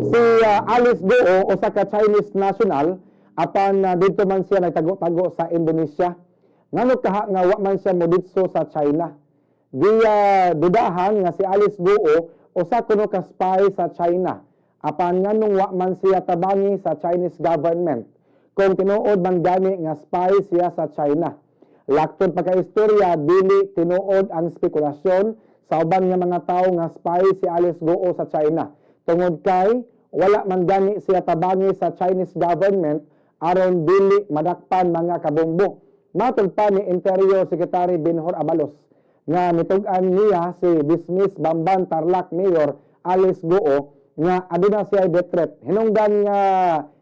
Si Alice Guo, usa ka Chinese national, apan didto man siya nagtago-tago sa Indonesia. Ngano kaha nga wa man siya moditso sa China? Giya dudahan nga si Alice Guo usa kuno ka spy sa China. Apan nganong wa man siya tabangi sa Chinese government kung tinuod man gani nga spy siya sa China? Laktod pagka-istorya, dili tinuod ang spekulasyon sa uban nga mga tawo nga spy si Alice Guo sa China. Tungod kay wala man gani siya tabangi sa Chinese government aron dili madakpan, mga kabombo. Matod pa ni Interior Secretary Benhur Abalos nga nitug-an niya si dismiss Bamban Tarlac Mayor Alice Guo nga aduna siya death threat. Hinungdan nga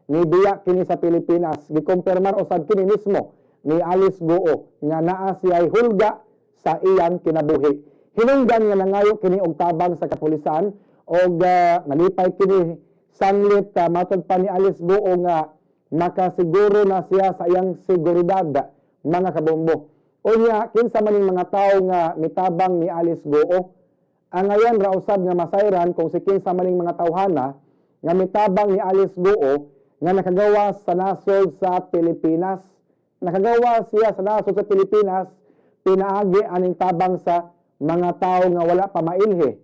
nibiya kini sa Pilipinas, gikumpirmar usab kini mismo ni Alice Guo nga naa siya hulga sa iyang kinabuhi. Hinungdan nga nangayo kini og tabang sa kapulisan og nalipay kini sanglit matod pa ni Alice Guo nga makasiguro na siya sa iyang seguridad, mga kabombo. Unya, kinsa man ning mga tawo nga mitabang ni Alice Guo? Ang ngayon ra usab nga masayran kung si kinsa man ning mga tawhana nga mitabang ni Alice Guo nga nakagawa sa nasod sa Pilipinas. Nakagawa siya sa nasod sa Pilipinas pinaagi aning tabang sa mga tao nga wala pa mailhi.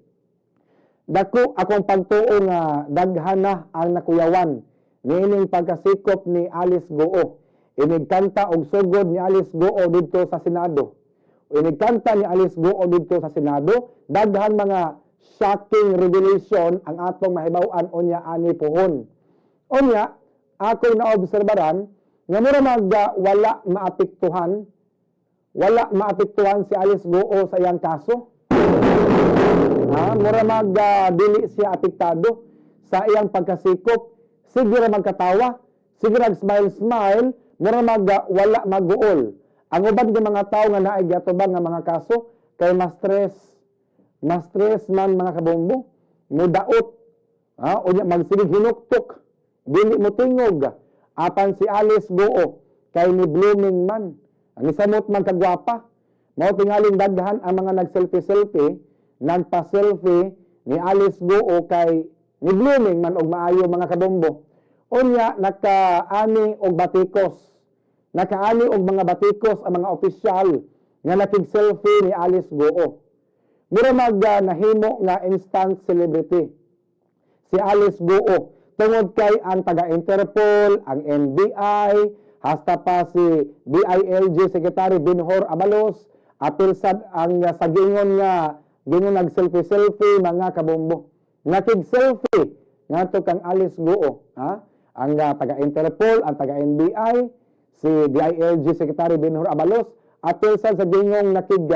Dako akong pagtuo nga daghan na ang nakuyawan niining pagkasikop ni Alice Guo. Inigkanta og sugod ni Alice Guo didto sa Senado. Inigkanta ni Alice Guo didto sa Senado, daghan mga shocking revelation ang atong mahibaw-an unya ani puhon. Unya, akong naobserbaran nga mura mag wala maapektuhan si Alice Guo sa iyang kaso. Ha, mura mag dili siya apektado sa iyang pagkasikop. Sige ra magkatawa, sige ra smile smile, mura mag wala maguol. Ang uban nga mga tao nga naay giatubang nga mga kaso kay mas stress, mas stress man, mga kabombo, mudaot, ha, unya magsigig hinuktok, dili mo tingog. Apan si Alice Guo kay ni blooming man. Ang isamot man kagwapa. Mao tingaling daghan ang mga nag-selfie-selfie, nagpa-selfie ni Alice Guo kay ni blooming man og maayo, mga kabombo. Unya nakaani og batikos. Nakaani og mga batikos ang mga opisyal nga nakig-selfie ni Alice Guo. Mura mag nahimo nga instant celebrity si Alice Guo tungod kay ang taga Interpol, ang NBI, hasta pa si DILG Secretary Benhur Abalos, apil sad ang sa gingon nga gingon nag-selfie-selfie, mga kabombo. Nakig-selfie ngadto kang Alice Guo, ha? Ang taga Interpol, ang taga NBI, si DILG Secretary Benhur Abalos, apil sad sa gingong nakig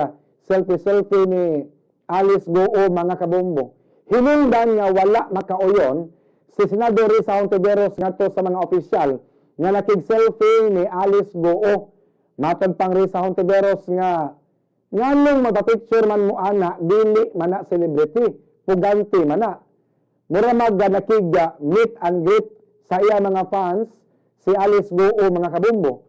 selfie-selfie ni Alice Guo, mga kabombo. Hinungdan nga wala makauyon si Senador Risa Hontiveros ngadto sa mga opisyal nga nakig-selfie ni Alice Guo. Matod pang Risa Hontiveros nga nganong magpa-picture man mo ana, dili man na celebrity, puganti man na. Mura mag nakig meet and greet sa iya mga fans si Alice Guo, mga kabombo.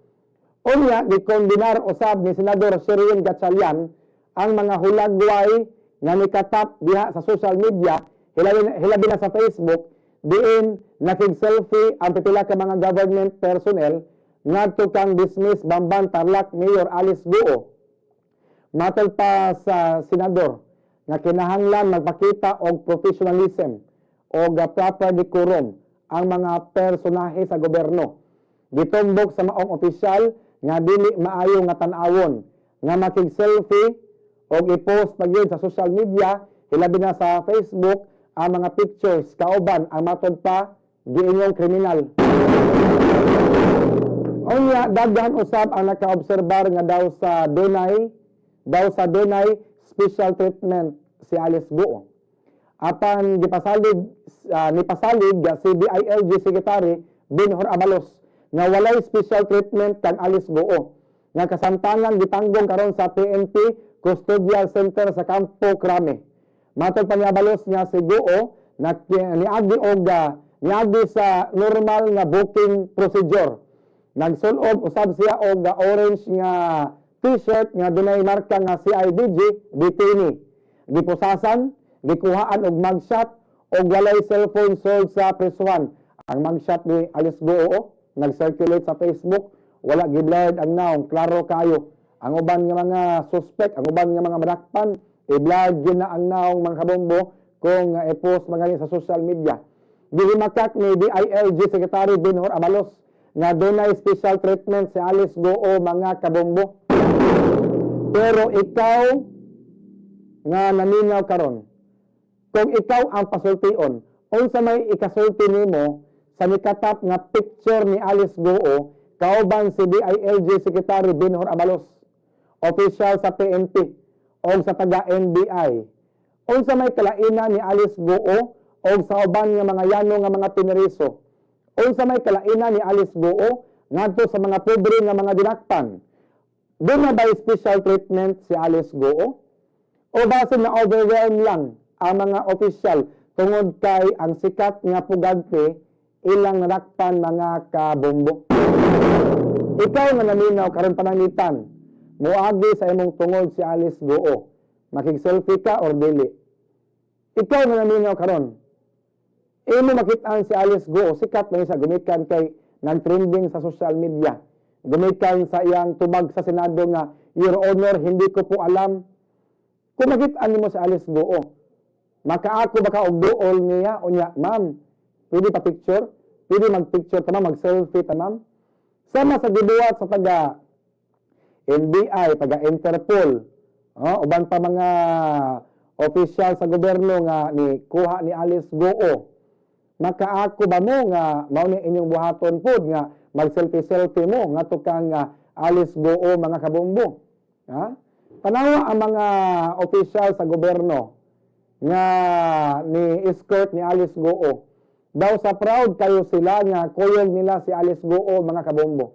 Unya, gikondenar usab ni Senador Sherwin Gatchalian ang mga hulagway nga nikatap diha sa social media, hilabi na sa Facebook, diin nakig-selfie ang pipila ka mga government personnel ngadto kang dismiss Bamban Tarlac Mayor Alice Guo. Matod pa sa senador nga kinahanglan magpakita og professionalism og proper decorum ang mga personahe sa gobyerno. Gitumbok sa maong opisyal nga dili maayo nga tan-awon nga makig-selfie og i-post pa gyud sa social media, hilabi na sa Facebook, ang mga pictures kauban ang matod pa giingong kriminal. Unya, daghan usab ang nakaobserbar nga daw sa dunay special treatment si Alice Guo. Apan gipasalig nipasalig si DILG Secretary Benhur Abalos nga walay special treatment kang Alice Guo nga kasamtangan gitanggong karon sa PNP Custodial Center sa Campo Crame. Matod pa ni Abalos nga si Guo na niagi sa normal nga booking procedure. Nagsulob usab siya og orange nga t-shirt nga dunay marka nga CIDG detainee. Gipusasan, gikuhaan og mugshot Og walay cellphone sold sa presuhan. Ang mugshot ni Alice Guo nag-circulate sa Facebook, wala gi-blurred ang naong, klaro kayo. Ang uban nga mga suspect, ang uban nga mga madakpan, i-blurred gyud na ang naong, mga kabombo, kung i-post mga sa social media. Gihimakak ni DILG Secretary Benhur Abalos nga dunay special treatment si Alice Guo, mga kabombo. Pero ikaw nga naminaw karon, kung ikaw ang pasultion, unsa may ikasulti nimo sa nikatap nga picture ni Alice Guo kauban si DILG Secretary Benhur Abalos, official sa PNP o sa taga NBI? Unsa may kalainan ni Alice Guo o sa uban nga mga yano nga mga pineriso? Unsa may kalainan ni Alice Guo ngadto sa mga pobre nga mga dinakpan? Duna ba special treatment si Alice Guo? O basin na overwhelm lang ang mga opisyal tungod kay ang sikat nga pugante ilang nadakpan, mga kabombo? Ikaw nga naminaw karon pananglitan, muagi sa imong tungod si Alice Guo, makig-selfie ka or dili? Ikaw nga naminaw karon, imo makit-an si Alice Guo, sikat man siya gumikan kay nag-trending sa social media. Gumikan sa iyang tubag sa Senado nga, "Your Honor, hindi ko po alam." Kung makit-an nimo si Alice Guo, makaako ba ka og duol niya unya, "Ma'am, pwede pa picture? Pwede mag-picture ta, ma'am, mag-selfie ta, ma'am?" Sama sa gibuhat sa taga NBI, taga Interpol, oh, uban pa mga opisyal sa gobyerno nga ni kuha ni Alice Guo. Makaako ba mo nga mao ni inyong buhaton pod nga mag-selfie-selfie mo ngadto kang Alice Guo, mga kabombo? Ha? Tanawa ang mga opisyal sa gobyerno nga ni escort ni Alice Guo. Daw sa proud kayo sila nga kuyog nila si Alice Guo, mga kabombo.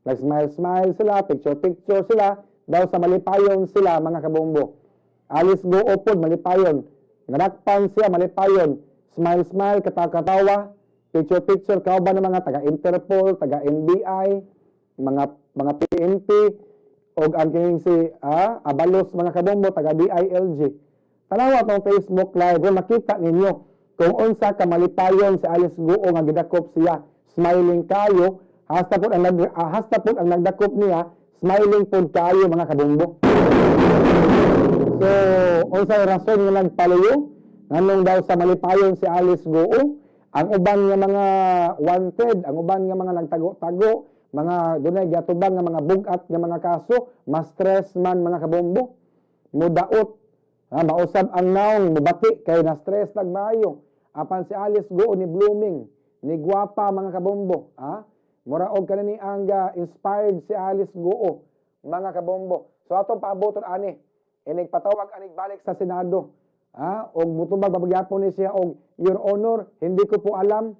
Nag-smile-smile sila, picture-picture sila, daw sa malipayon sila, mga kabombo. Alice Guo pod malipayon. Nadakpan siya, malipayon. Smile-smile, katawa-katawa, picture-picture kauban ng mga taga Interpol, taga NBI, mga PNP og ang kining si Abalos, mga kabombo, taga DILG. Tanawa tong Facebook Live, kung makita ninyo kung unsa ka malipayon si Alice Guo nga gidakop siya. Smiling kayo, hasta pod ang nagdakop niya, smiling pod kayo, mga kabombo. So, unsay rason nga nagpaluyo? Nganong daw sa malipayon si Alice Guo? Ang uban nga mga wanted, ang uban nga mga nagtago-tago, mga dunay giatubang nga mga bugat nga mga kaso, mas stress man, mga kabombo. Mudaot, mausab ang naong, mubati kay na stress nagmayo. Apan si Alice Guo ni blooming, ni gwapa, mga kabombo, ha? Mura og kanani ang inspired si Alice Guo, mga kabombo. So atong paaboton ani, inig patawag anig balik sa Senado. Ha? Og mutubag pagyapon ni siya og "Your Honor, hindi ko po alam."